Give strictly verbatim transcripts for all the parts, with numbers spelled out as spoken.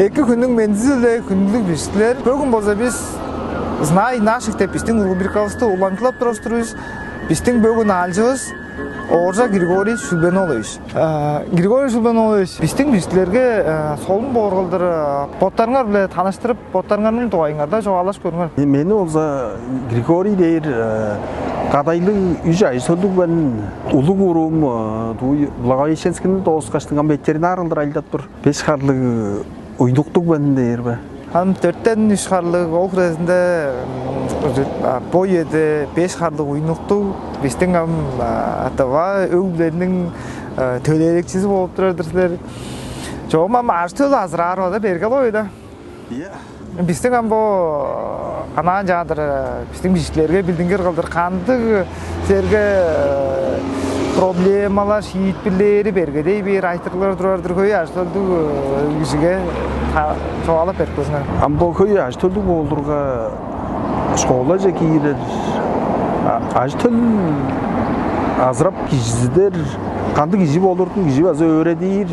Эки хүннүң мендизи-биле, хүндүлүг бижиктилер. Бөгүн болза бис «Знай наших» деп бистиң рубрикавысты уламчылап турар-дыр бис. Бистиң бөгүн аалчывыс Ооржак Григорий Шүлбен-оолович. Э, Григорий Шүлбен-оолович, бистиң бижиктилерге, э, солун боор кылдыр, э, боттарыңар-биле таныштырып, боттарыңарның дугайыңарда чугаалажып көрүңер. Мени болза Григорий дээр, э, кадайлыг үш ажы-төлдүг мен. Улуг уруум, э, дуу Благовещенскини дооскаштың, ам ветеринар кылдыр ажылдап тур. Беш харлыг уйнуктуг мен дээр бе? Ам дөрттен үш харлыг, ол хүрезинде, м, а, бо үеде беш харлыг уйнуктуг, бистиң ам, а, тыва өг-бүлениң, а, төлээлекчизи болуп турар-дыр силер. Чогум ам ажы-төл азыраар база берге-ле ой-да. Ийе. Бистиң ам бо, анаан чаандыр, э, бистиң бижиктилерге билдингир кылдыр, кандыг силерге, э, проблемалар, шиитпирлери бергедей бээр айтырыглар турар-дыр, хөй ажы-төлдүг, э, кижиге та-, чугаалап берип көрүңер. Ам бо хөй ажы-төлдүг болдурга, школаже киирер, а, ажы-төл азырап кижизидер, кандыг кижи болурун кижи база өөредир.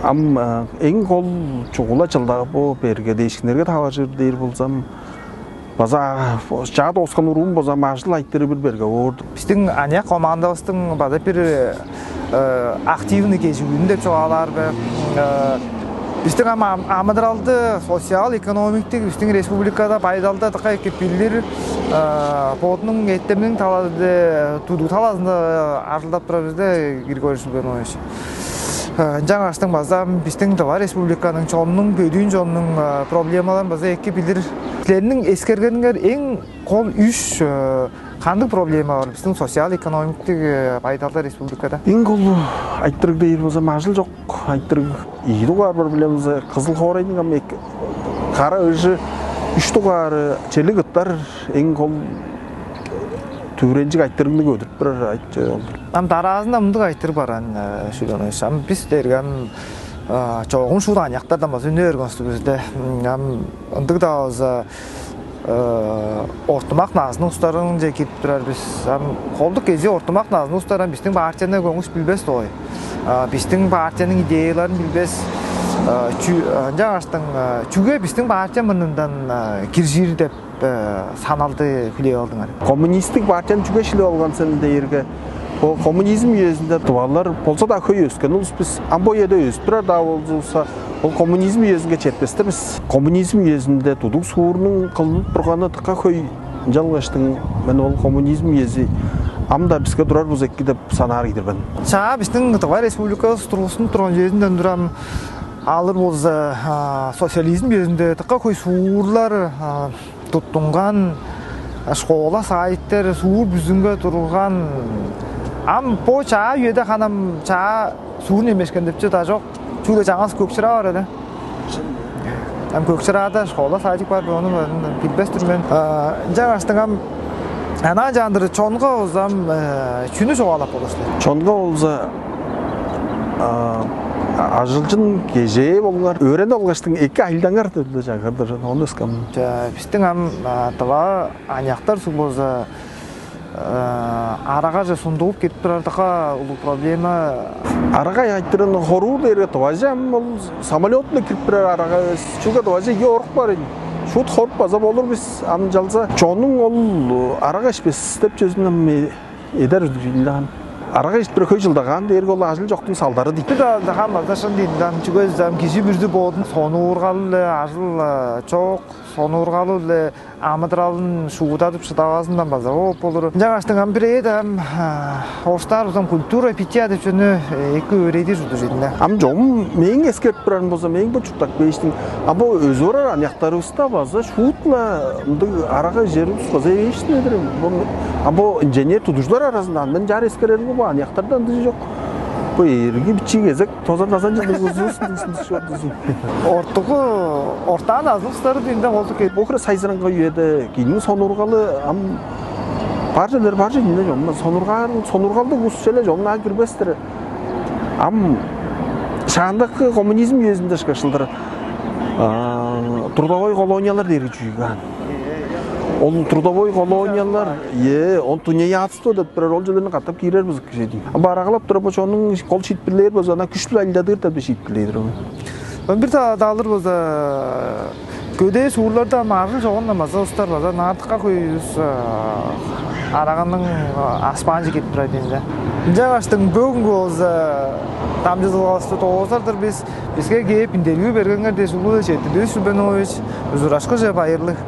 Ам, а, эң кол чугула чылдак бо бергедээшкиннерге таваржыр дээр болзам, база, а, бо чаа дооскан уруум болза, ам ажыл айтырыы бир берге боор-дур. Бистиң аныяк командавыстың база бир, э, активный кежигүнү деп чугаалаар бе? Э, бистиң ам, ам-, амыдыралды, социал-экономиктиг, бистиң республикада байдалды дыка эки билир, э, бодунуң эртеминиң талазы, тудуг талазында ажылдап турар бис-даа, Григорий Шүлбен-оолович. Э, ынчангаштың база бистиң Тыва Республиканың чонунуң, бөдүүн чонунуң, э, проблемаларын база эки билир. Силерниң эскергениңер, эң кол үш, э, кандыг проблема бар бистиң социал-экономиктиг, э, байдалда республикада? Эң кол айтырыг дээр болза, ажыл чок айтырыг. Ийи дугаар проблемазы, Кызыл хоорайның ам эки, кара ыжы, үш дугаары, черле кыттар эң кол, э, дүвүренчиг айтырыгны көдүрүп турар айтырыг ол-дур. Ам дараазында мындыг айтырыг бар аан, э, Шүлбен-оолович. Ам бис дээрге ам, а, чогум шуут аныяктардан база үне берген улус бис-даа. М, ам ындыг-даа болза, э, ортумак назының улустарынче кирип турар бис. Ам колдуг кезии ортумак назының улустары ам бистиң партияны көңгүс билбес-даа болгай. А, бистиң партияның идеяларын билбес. А, чү-, а, ынчангаштың, а, чүге бистиң партия мурнундан, а, киржир деп, э, саналды хүлээп алдыңар? Коммунистиг партияны чүге шилип алган сен дээрге, бо коммунизм үезинде тывалар болза-даа хөй өскен улус бис. Ам бо үеде өсүп турар-даа болзувусса, ол коммунизм үезинге четпес-тир бис. Коммунизм үезинде тудуг суурнуң кылынып турганы дыка хөй. Ынчалгаштың мен ол коммунизм үези ам-даа биске турар болза эки деп санаар кижи-дир мен. Чаа бистиң Тыва Республикавыс тургустунуп турган үезинден тура ам алыр болза, а, социализм үезинде дыка хөй суурлар, а, туттунган, школа, садиктер суур бүрүзүнге турган. Ам бо чаа үеде харын ам чаа суур немешкен деп чүве-даа чок. Чүгле чаңгыс көк чыраа бар-даа. Ам көк чыраада школа, садик бар бе, ону мен билбес-тир мен. А, ынчангаштың ам анаан чаандыр чонга болза ам, э, чүнү чугаалап болур силер? Чонга болза, а, ажылчын кежээ болуңар, өөренип алгаштың эки ажылдаңар деп-ле чагырдыр. Ону өскем. Ча, бистиң ам, а, тыва аныяктар суг болза, э, арагаже сундугуп кирип турар дыка улуг проблема. Арага айтырыын хоруур дээрге, тываже ам ол самолёт-биле кирип турар арага эвес. Чүге, тываже ийи орук бар ийин. Шуут хоруп база болур бис. Ам чалза чонуң ол арага ишпес деп чүвезин ам, э, эдер ужурлуг ийин. Арага ишти бир хөй чылдагаан дээрге ол ажыл чоктуң салдары дийин. Бир-даа дахан база шын дийин даан, чүге дизе ам кижи бүрүзү бодунуң сонуургалы-биле ажыл, э, чок, сонуургалы-биле амыдыралын шуудадып шыдавазындан база бооп болур. Ынчангаштың ам бир эът ам, а, орустаар болза ам культура питья деп чүвени, э, эки өөредир ужурлуг ийин даан. Ам чогум мээң эскерип турарым болза, мээң бо чурттап кээштиң, ам бо өзүп орар аныяктарывыста база шуут-ла ындыг арага ижер улус база эвээш-тир ийин. Бо, ам бо инженер тудугжулар аразындан мен чаа эскерерим, бо аныяктарда ындыг чок. Бо эрги бичии кезек тозан-дазан чылдыг улус-тур, ындыг улус чок-тур. Ортугу, ортаан азылыкчылары дээрге болза ке-, бо хире сайзыраңгай үеде кижиниң сонуургалы ам бар чүвелер бар чүве-дир ийин даан, чогум. Сонуургаар-, сонуургалдыг улус черле чогум аңаа кирбес-тир. Ам шаандагы коммунизм үезинде ышкаш чылдыр, а, трудовой колониялар дээрге чүве ийик аан. Ол трудовой колониялар, е, ол тунеядство деп турар, ол черлерни катап киирер бис кижи дейм. Барагалап туруп, ошонуң кол шиитпирлээр болза, ана күш-биле ажылдадыр деп шиитпирлээр ол. Ам бир-даа даалыр болза, көдээ суурларда ам арыг чогундан база устар база наартыкка хөй улус араганың аспаанчы кирип турар дийин да. Ынчангаштың бөгүнгү болза дамчыдылгавысты доозар-дыр бис. Биске кээп интервью бергеңер дээш улуу-биле четтирдивис, Шүбенович. Узурашкыже байырлыг.